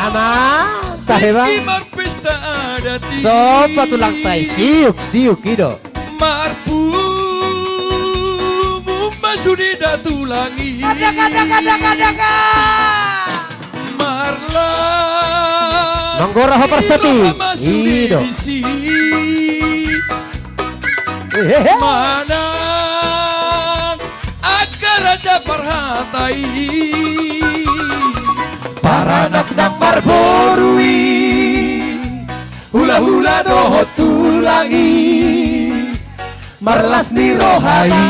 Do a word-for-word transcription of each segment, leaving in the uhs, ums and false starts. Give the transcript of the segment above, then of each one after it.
Nah, tahe bang. Tingki marpesta adat i. Sopa tulang tai siuk, siuk i do. Marpungu ma sude da tulang i. Kada, kada, kada, kada, kada. Marlas. Manggora ho parsati. Roha ma sude i do. Hehehe. Manang angka raja parhata i. Paranak nang marboru i. Hulahula dohot tulang i. Marlas ni roha i.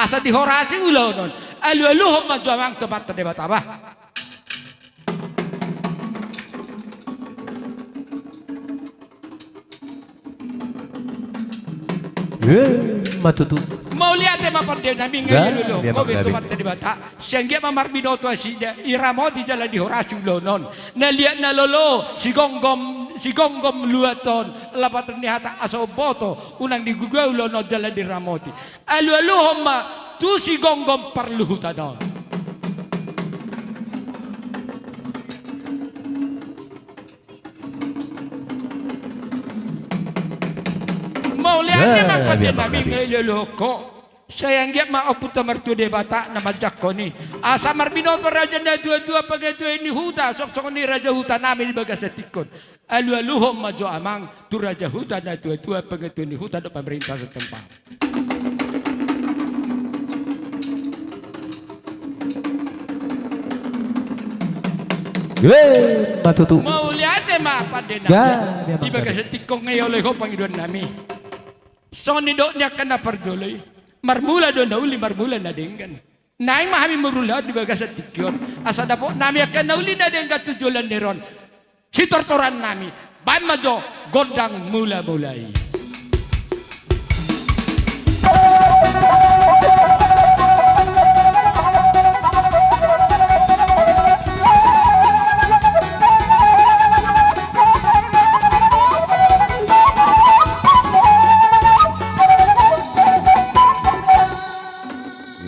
Asa dihorasi ulaon on. Alualuhon ma jo amang tu Amanta Debata bah. Ima tutu. Mauliate ma pande nami. Nga, ia lolo, ia kobe tu Amanta Debata. Sai anggiat ma marbinoto nasida, diramoti jala dihorasi ulaon on. Na liat na lolo, sigomgom, sigomgom luat on, lapatan ni hata asa umboto, unang digugua ulaon on jala diramoti. Alualuhon ma tu sigomgom parluhutan on. Mauliate ma pande nami. Nga, ia lolo, kobe. Sai anggiat ma Ompunta Martua Debata na manjangkon i. Asa marbinoto raja na tuatua, pangetuatua ni huta, songon i raja huta nami di bagasan tingki on. Alualuhon ma jo amang tu raja huta na tuatua, pangetua ni huta dohot pamarenta setempat. Ima tutu. Mauliate ma pande nami. Di bagasan tingki on nga dioloi ho pangidoan nami. Songon nidok ni angka na parjolo i, marmula do na uli, marmula na denggan. Naeng ma hami marulaon di bagasan tingki on, asa dapot nami angka na uli na denggan tu joloan ni ari on. Sitortoran nami, baen ma jo gondang mulamula i.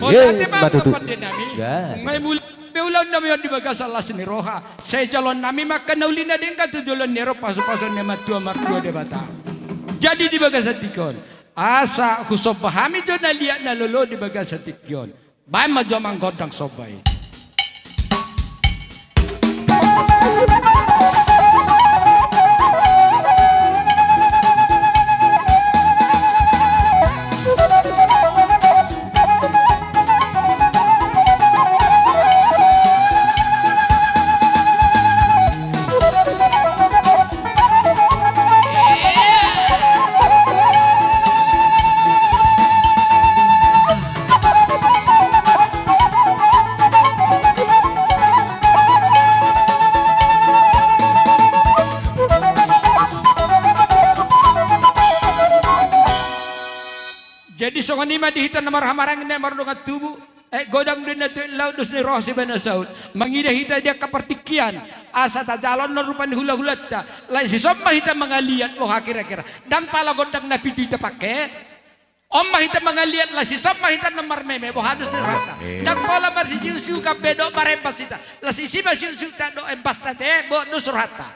Mauliate ma pande nami. Nga mulak be ulaon nami on di bagasan las ni roha. Sai jaloon nami ma angka na uli na denggan tu joloan ni ari on, pasupasu ni Amanta Martua Debata. Jadi di bagasan tingki on, asa husomba hami jo na liat na lolo di bagasan tingki on. Baen ma jo amang gondang somba i. Jadi songon i ma di hita na marhahamaranggi na mardongan tubu. Eh, godang do na tuat laut, dos ni roha sibahen na saut. Mangida hita di angka partingkian, asa tajalo annon rupa ni hulahulanta. Laos dison ma hita mangaliat, boha kira-kira? Ndang pala gondang na pitu hita pangke? On ma hita mangaliat, laos dison ma hita na marmeme, boha dos ni rohanta? Ndang pola marsisiuksiukan be dohot marembas hita. Laos disi ma siuksiukta dohot embasta, te, boha dos rohanta?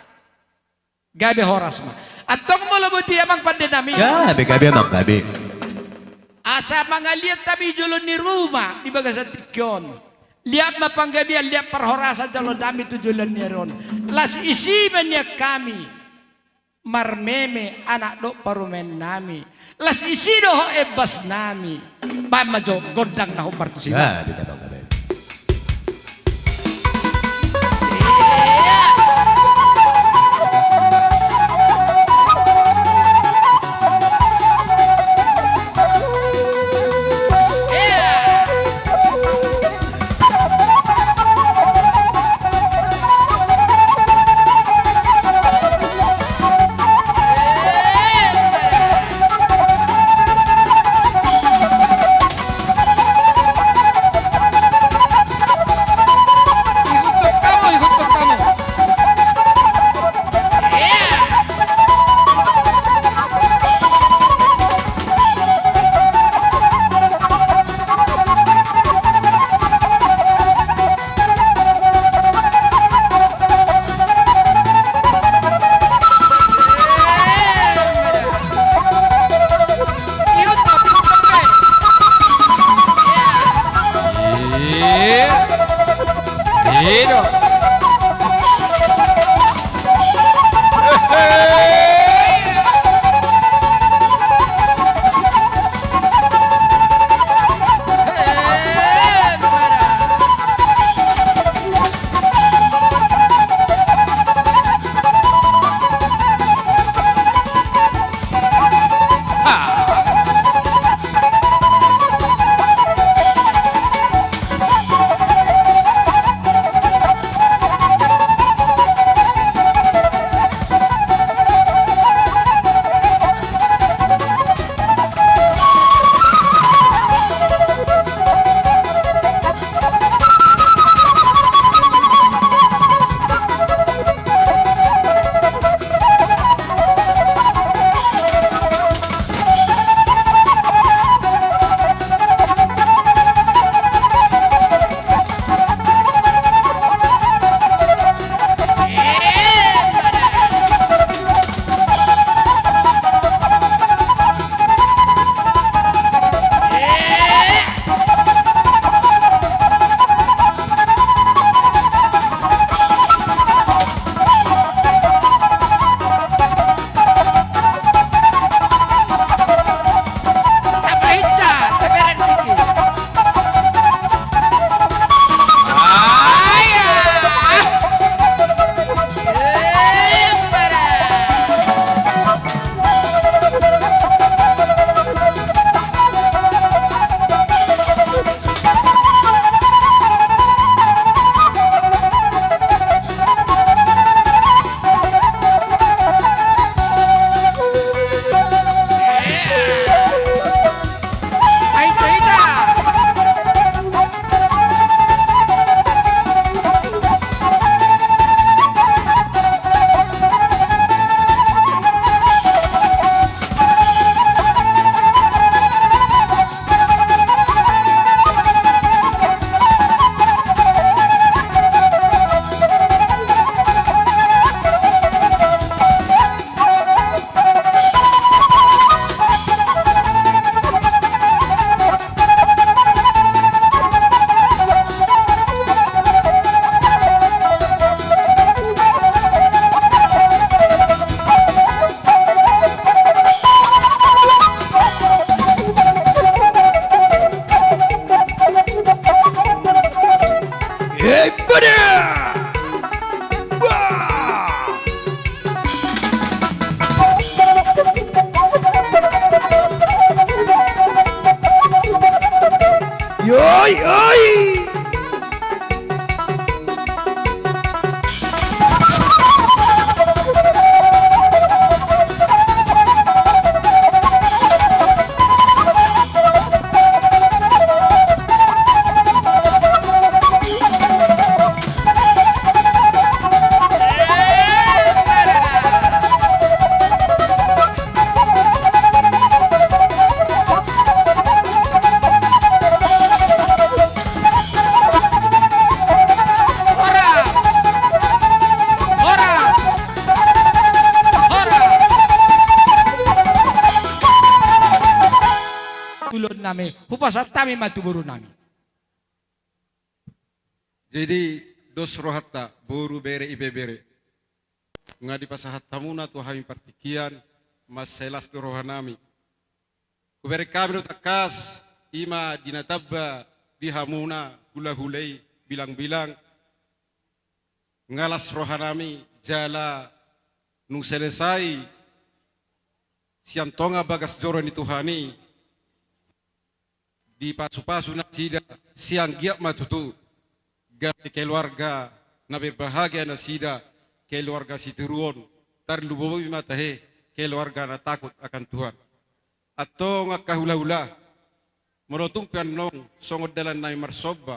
Gabe horas ma. Antong molo boti amang pande nami. Gabe, gabe amang, gabe. Asa mangaliat hami jolo ni ruma di bagasan tingki on. Liat ma panggabean, liat parhorasan jaloon nami tu joloan ni ari on. Laos disi ma nian hami marmeme anak dohot parumaen nami. Laos disi dohot embas nami. Baen ma jo gondang na hombar tusi. Nah, di tabang kabel. nami, hupasahat hami ma tu boru nami. Jadi, dos rohanta, boru, bere, ibebere. Nga dipasahat hamuna tu hami partingkian, mansai las do roha nami. Hubereng hami do tangkas, i ma di na tamba di hamuna hulahula i, bilangbilang. Nga las roha nami, jala nung selesai sian tonga bagas joro ni Tuhan i, dipasupasu nasida, sai anggiat ma tutu gabe keluarga na berbahagia nasida, keluarga sitiruon, tarlumobi ma tahe keluarga na takut akan Tuhan. Antong angka hulahula, molo tung pe annon songon dalan nami marsomba,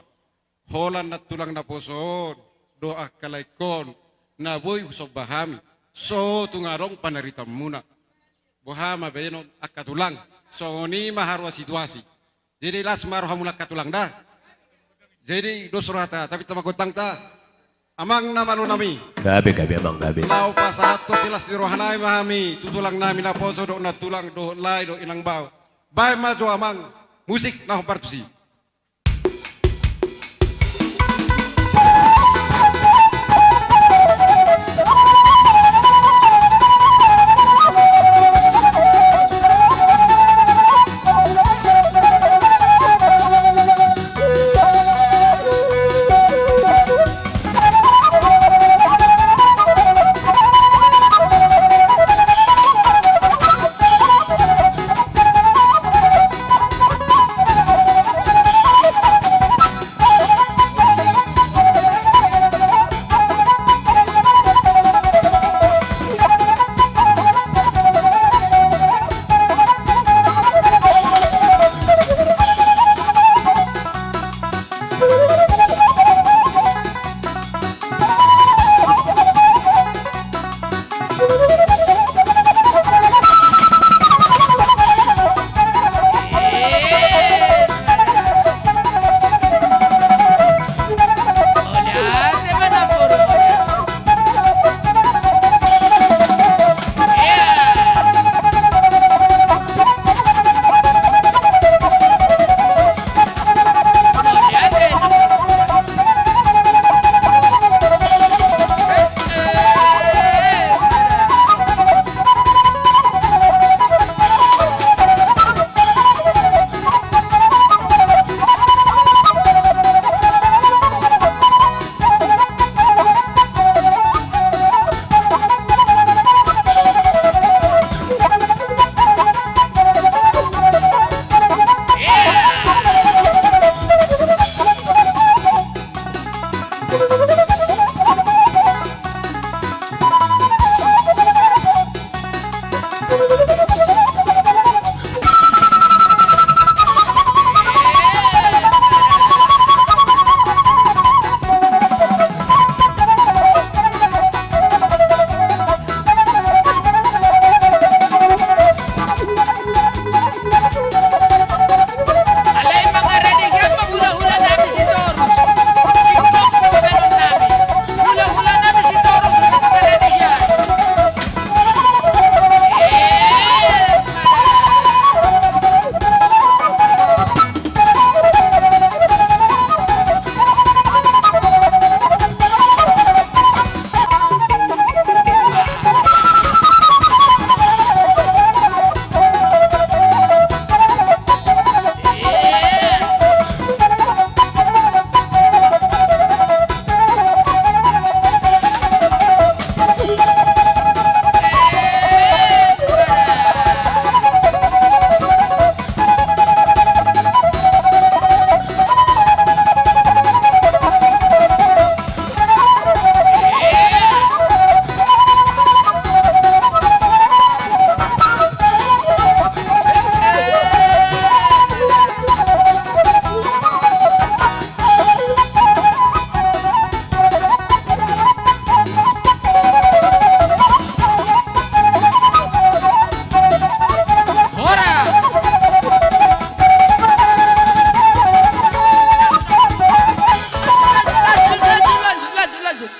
holan nantulang naposo on dohot angka laengkon na boi husomba hami, so tung adong panaritamuna. Boha ma baenon angka tulang, songon i ma haroa situasi. Jadi las ma rohamuna angka tulang da. Jadi dos rohanta, tapi tama gontangta. Amang na malo nami. Gabe, gabe, amang, gabe. Laho pasahathon silas ni roha nami ma hami tu tulang nami naposo dohot nantulang dohot lae dohot inang bao. Baen ma jo amang, musik na hombar tusi.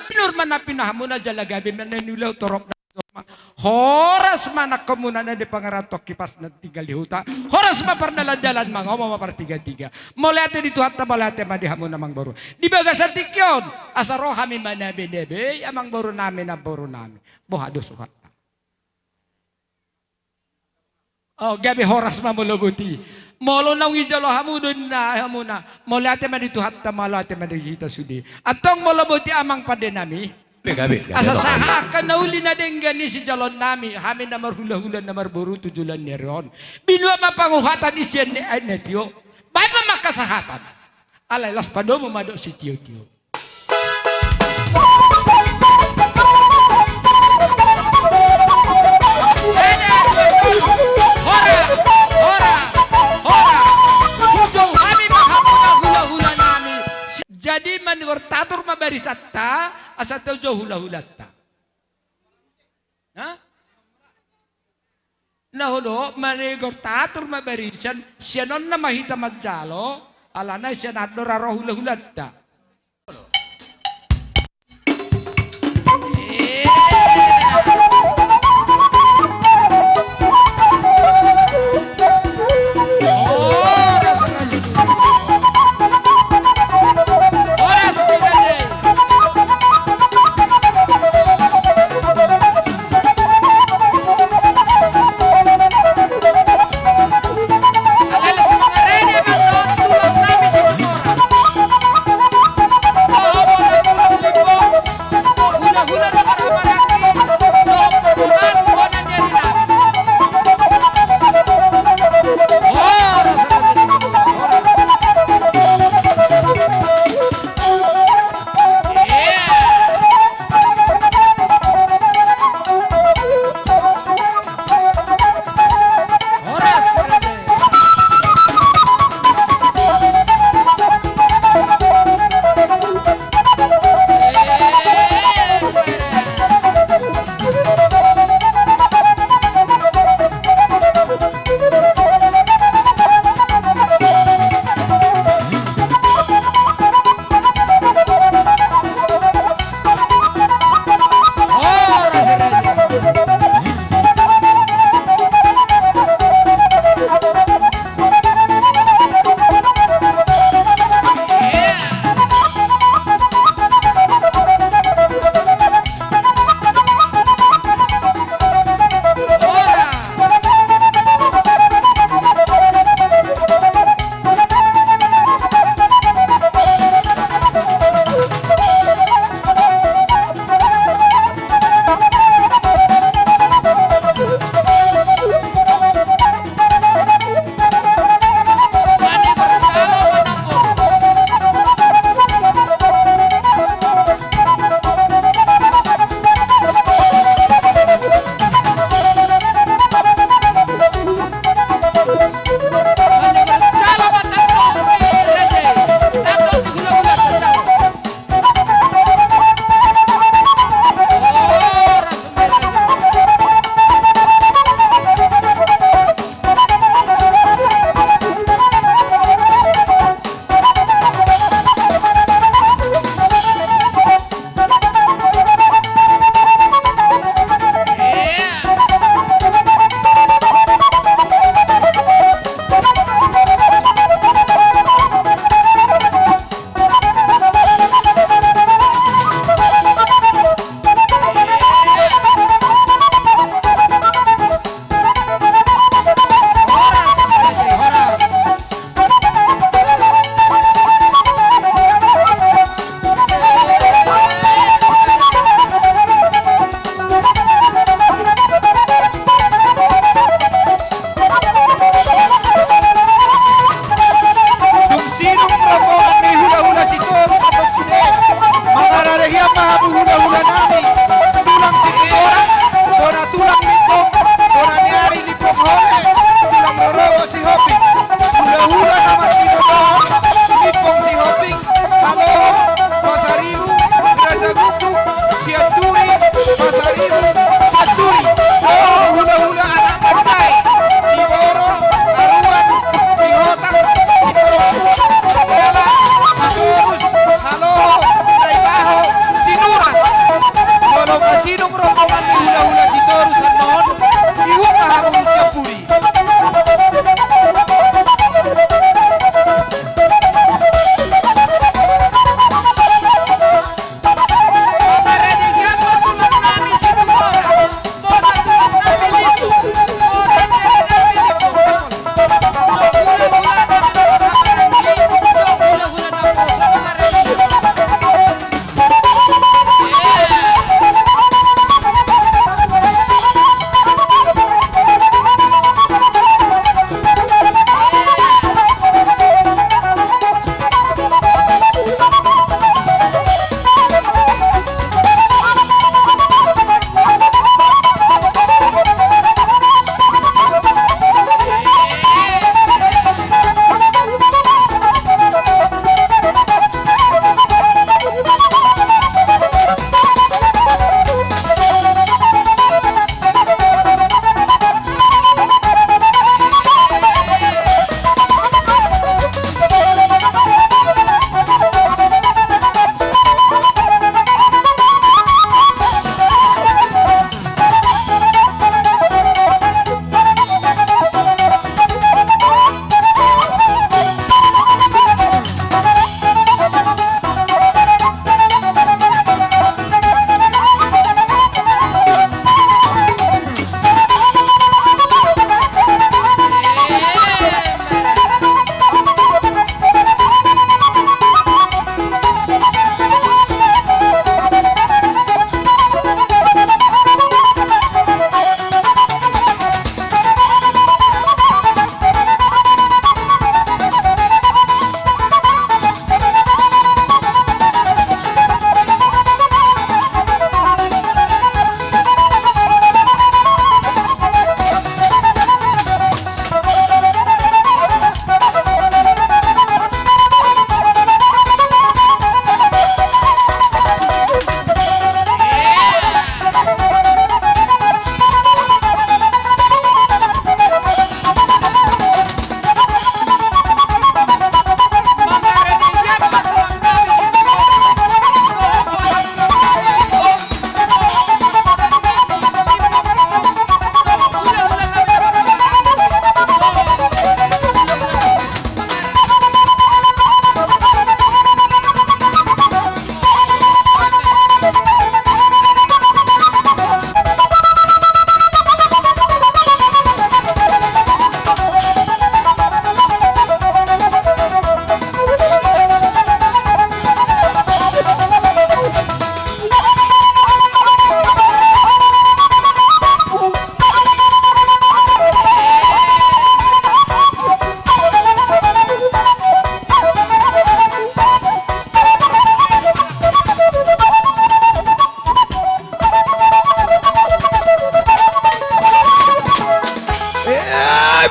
Pinur ma na pinahanmuna jala gabe ma na niula torop. Horas ma nangkamuna na di pangarantoan, kipas na tinggal di huta. Horas ma pardalandalan, mangomo ma partigatiga. Mauliate di Tuhanta, mauliate ma di hamuna amangboru. Di bagasan tingki on, asa ro hami manabenabe, amangboru nami, namboru nami. Boha do suhut. O, gabe horas ma molo boti. Molo naung dijalo hamu do inna hamuna, mauliate ma di Tuhanta, mauliate ma di hita sude. Antong molo boti amang pande nami. Gabe, gabe, gabe. Asa sahat angka na uli na denggan i sijaloon nami, hami na marhulahula na marboru tu joloan ni ari on. Binua ma panguhatan i sian ni aek na tio. Baen ma angka sahatan. Alai las padomu ma dohot sitiotio. Sada, dua, tolu. Horas, horas, horas. Hujou hami ma hamuna hulahula nami. Jadi manigor tatur ma barisanta, asa taujou hulahulanta. Hah? Na olo, manigor tatur ma barisan, sian on nama hita manjalo, alana sian andor ro hulahulanta.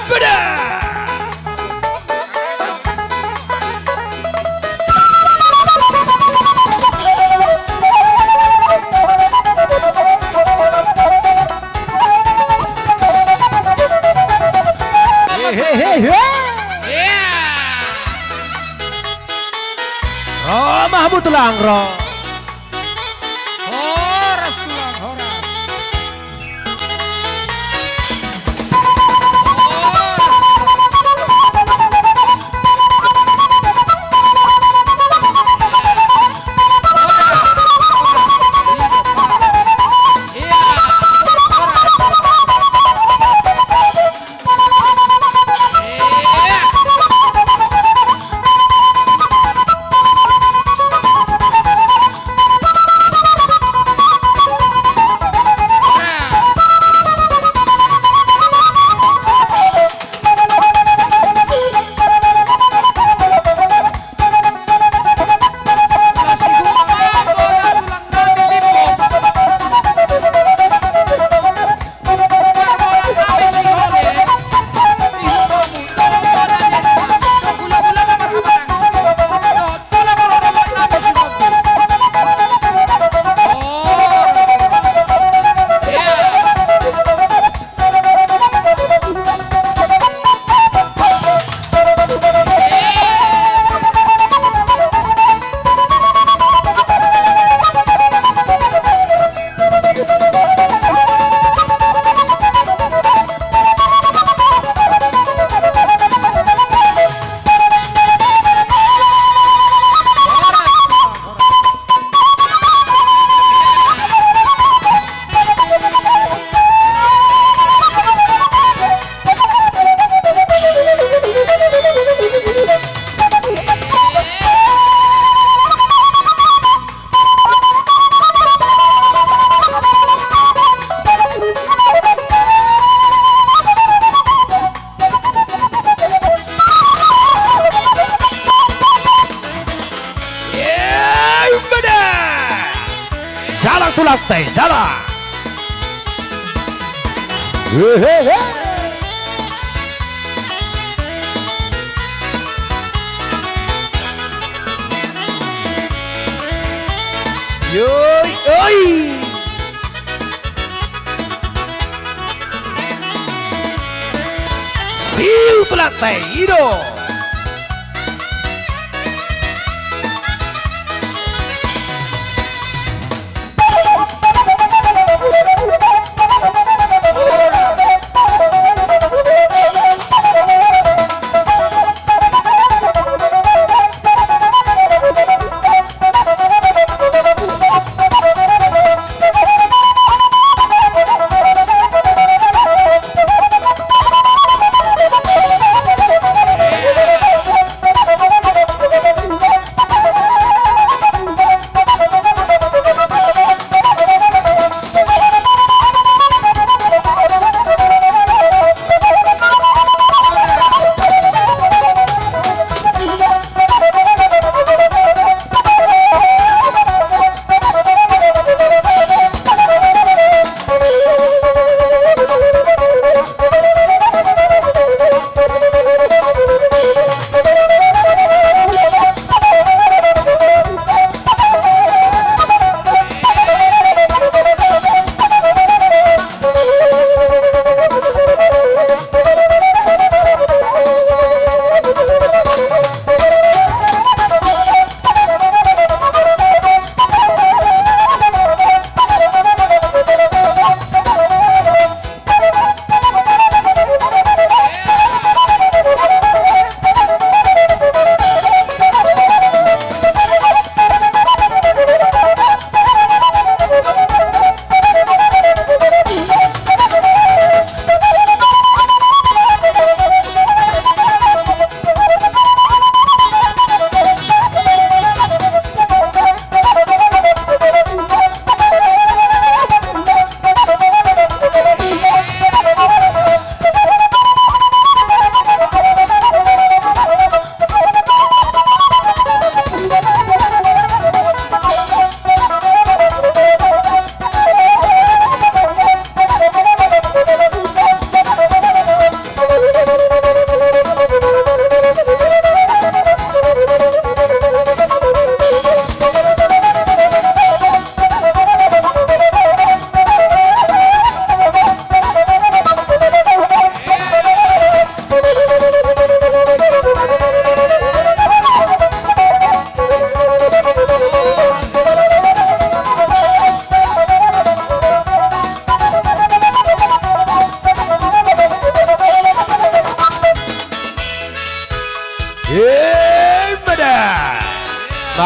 Bada! He, he, he, he! Ia! Ro ma hamu tulang, ro. Horas tulang, horas. Jalang tulang te, jalang. Hehehe. Yoi, oi. Siu tulang te, i do.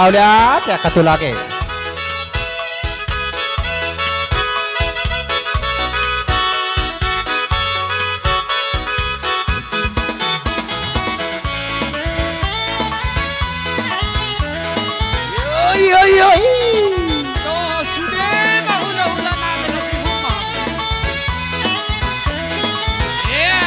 Mauliate angka tulang i. Oi, oi, oi. Sude ma hula-hula nami na sihumah. Iya.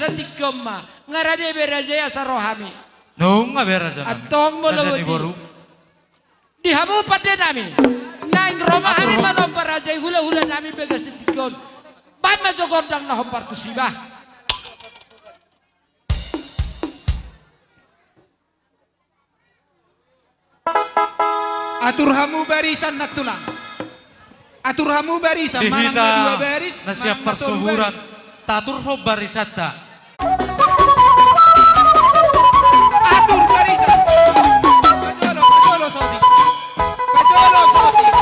Santingkon ma, nga rade be raja i asa ro hami. Nunga be raja nami. Antong molo raja ni boru. Di hamu pande nami. Naeng ro ma hami manomba raja i hula-hula nami bagas santingkon. Baen ma jo gondang na hombar tusi bah. Atur hamu barisan nantulang. Atur hamu barisan, manang na dua baris, manang na tolu baris. Di hita na sian parsuhuran, taturhon barisanta. Atur barisan. Pajolo, pajolo sotik. Pajolo sotik.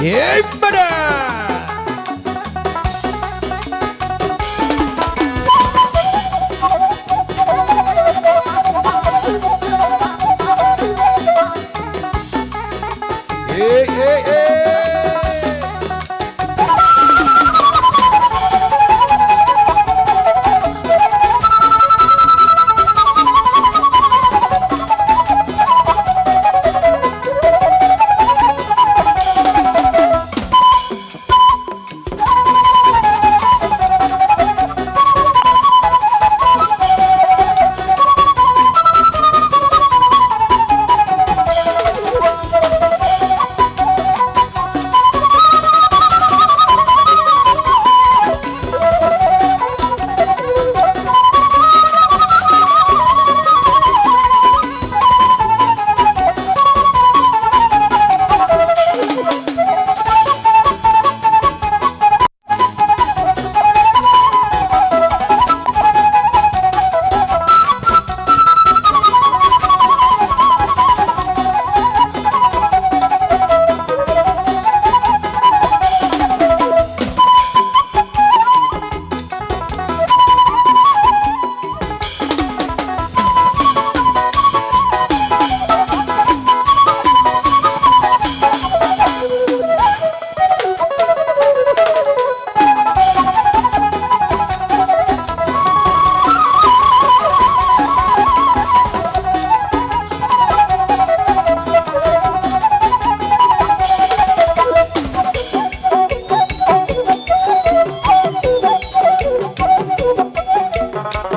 Emma da! Ei, ei, ei!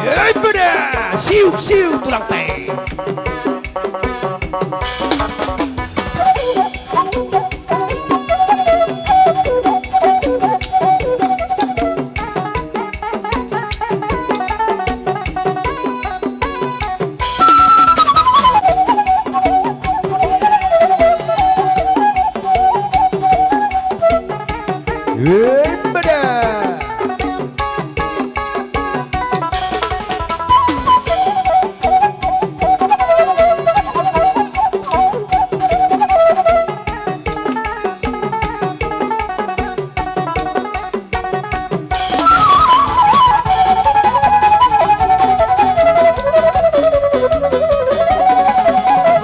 Emma da! Siuk, siuk, tulang tai. Emma da!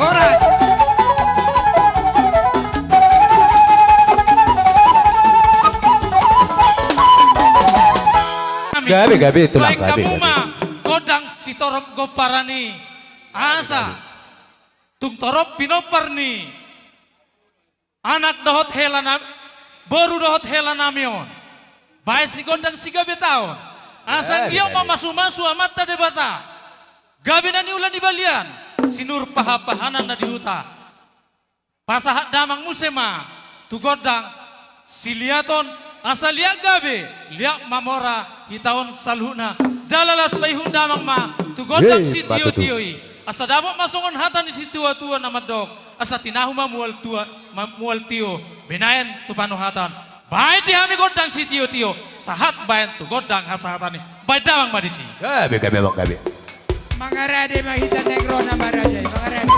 Horas. Gabe, gabe, tulang, baen gabe, hamu gabe. Ma gondang sitorop gomparan i. Asa tung torop pinompar ni anak dohot hela na, boru dohot hela nami on. Baen sigondang sigabetaon. Asa, eh, anggiat ma mamasu-masu Amanta Debata. Gabe na niula ni balian, sinur pahan-pahanan na di huta. Pasahat damang muse ma tu gondang siliaton, asa liat gabe, liat mamora hita on saluhutna. Jala laos paihut damang ma tu gondang, eh, sitio-tio i. Asa dapot ma songon hata ni situa-tua na mandok, asa tinahu ma mual tua, ma-, mual tio, binaen tu panuhatan. Baen di hami gondang sitio-tio, sahat baen tu gondang hasahatan i. Baen damang ma disi. Gabe, gabe, amang, gabe. Mangarade ma hita naeng ro na maraja i, mangarade.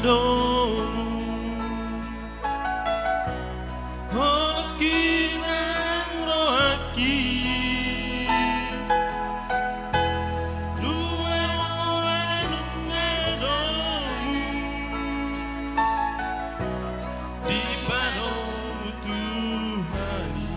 domu. Holongki nang rohangki, dua roha nunga domu, dipalomu Tuhan i.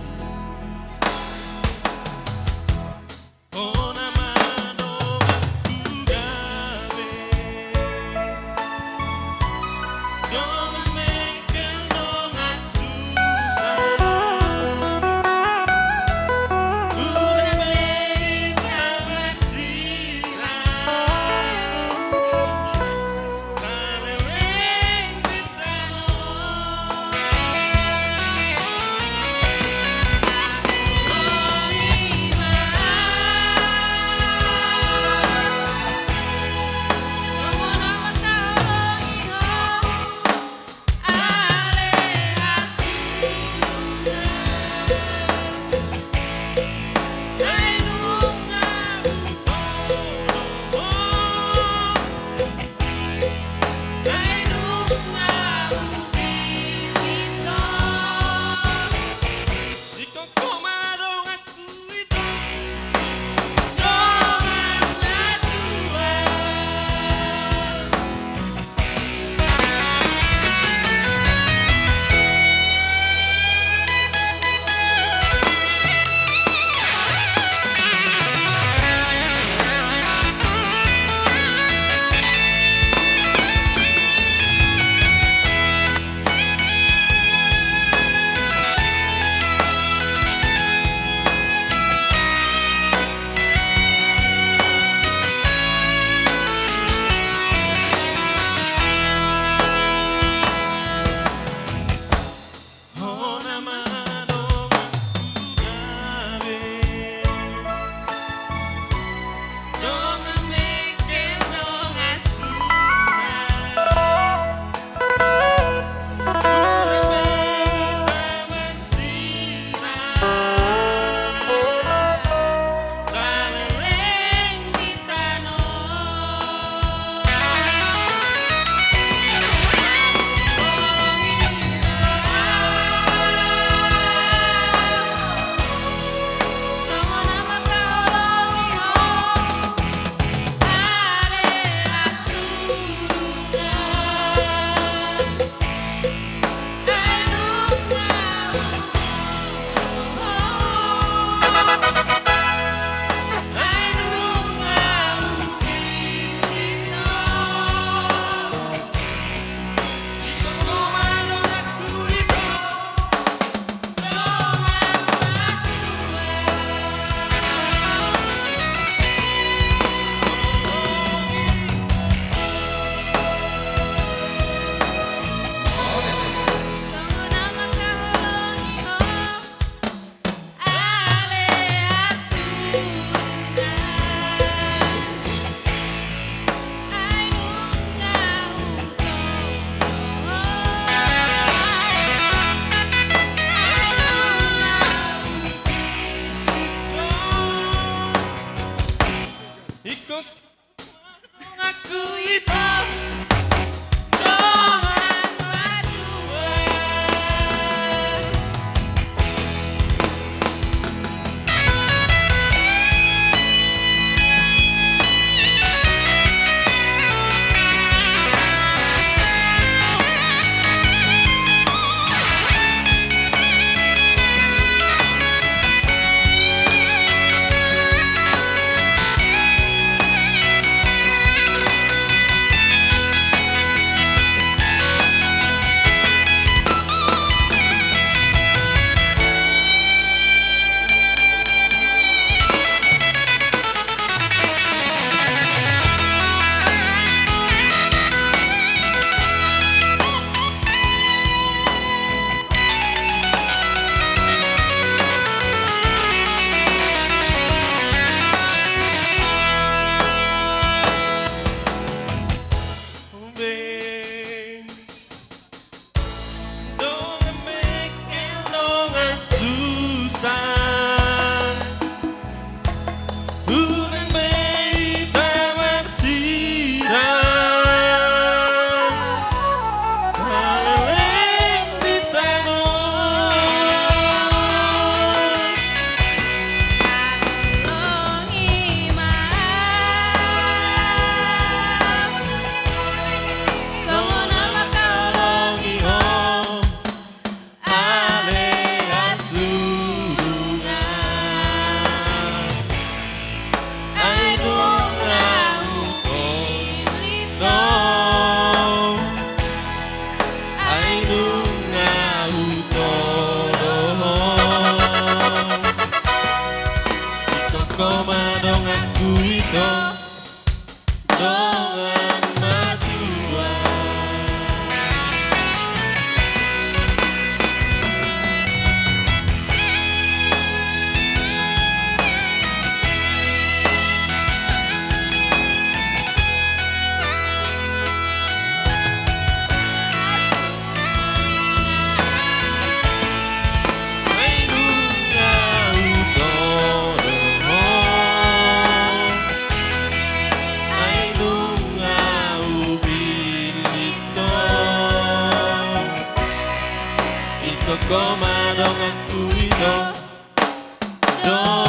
Tongtong ma donganku ito. Dongan